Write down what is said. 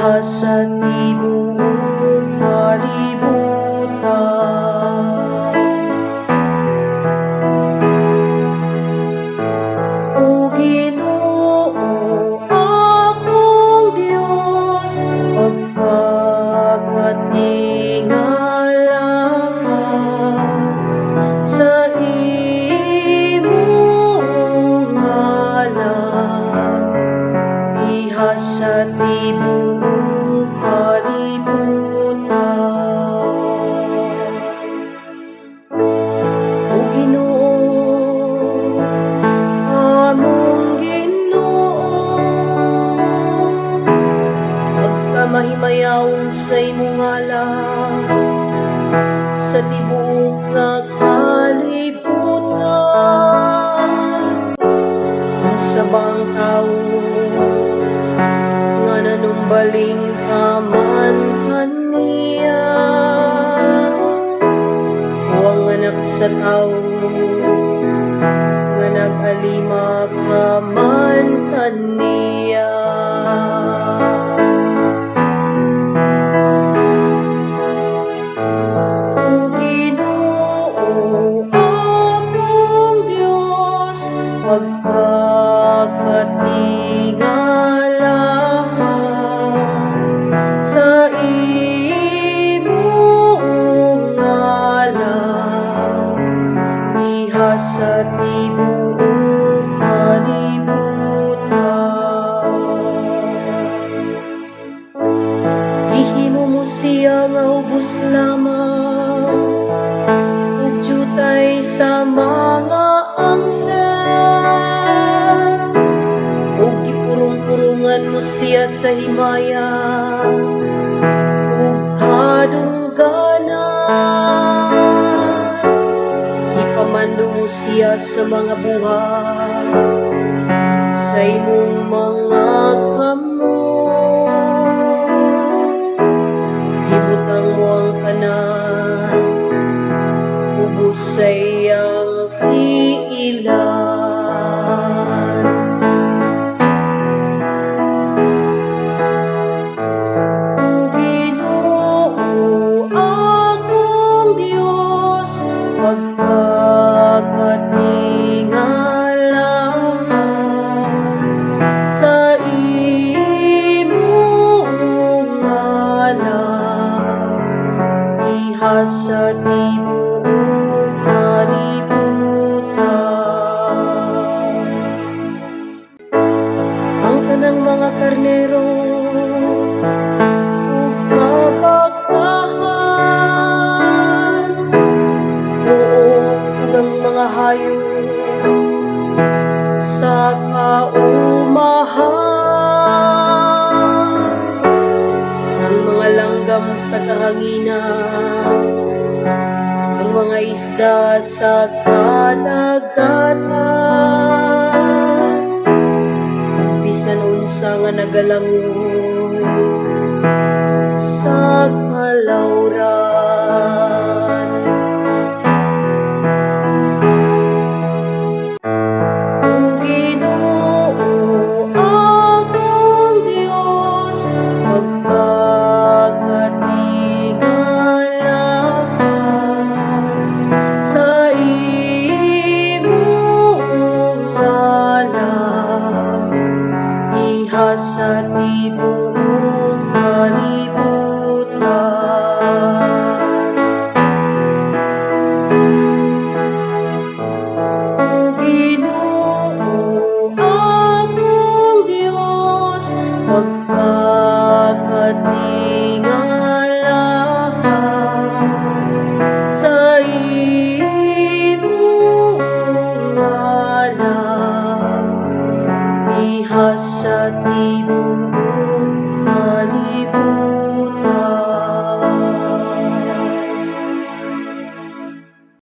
Diha sa tibuok kalibutan. O Ginoo, akong Dios, pagkakatingala ka sa imong ngalan diha sa tibuok kalibutan. O Ginoo, among Ginoo, pagkamahimayaon sa imong ngalan sa tibuok nga kalibutan. Unsa ba ang tawo nga nanumbaling ka man kaniya, o ang anak sa tawo nga nag-alima ka man kaniya? O Ginoo, akong Dios, pagkakatingala ka sa imong ngalan diha sa tibuok kalibutan. Gihimo mo siya nga ubos lamang ug jutay sa mga anghel, ug gipurong-purungan mo siya sa himaya ug kadungganan. Gipamando mo siya sa mga buhat sa imong mga kamot. Gibutang mo ang tanan ubos sa iyang tiilan. O Ginoo, akong Dios, pagkakatingala ka sa imong ngalan diha sa tibuok kalibutan. Ang tanang mga karnero ug kabakahan, oo, ug ang mga hayop sa kaumahan, ang mga langgam sa kahanginan, ang mga isda sa kadagatan, ug bisan unsa nga nagalangoy sa kalawran. O Ginoo, akong Dios, pagkakatingala ka sa imong ngalan diha sa tibuok kalibutan. O Ginoo, akong Dios, pagkakatingala ka sa imong ngalan diha sa tibuok kalibutan.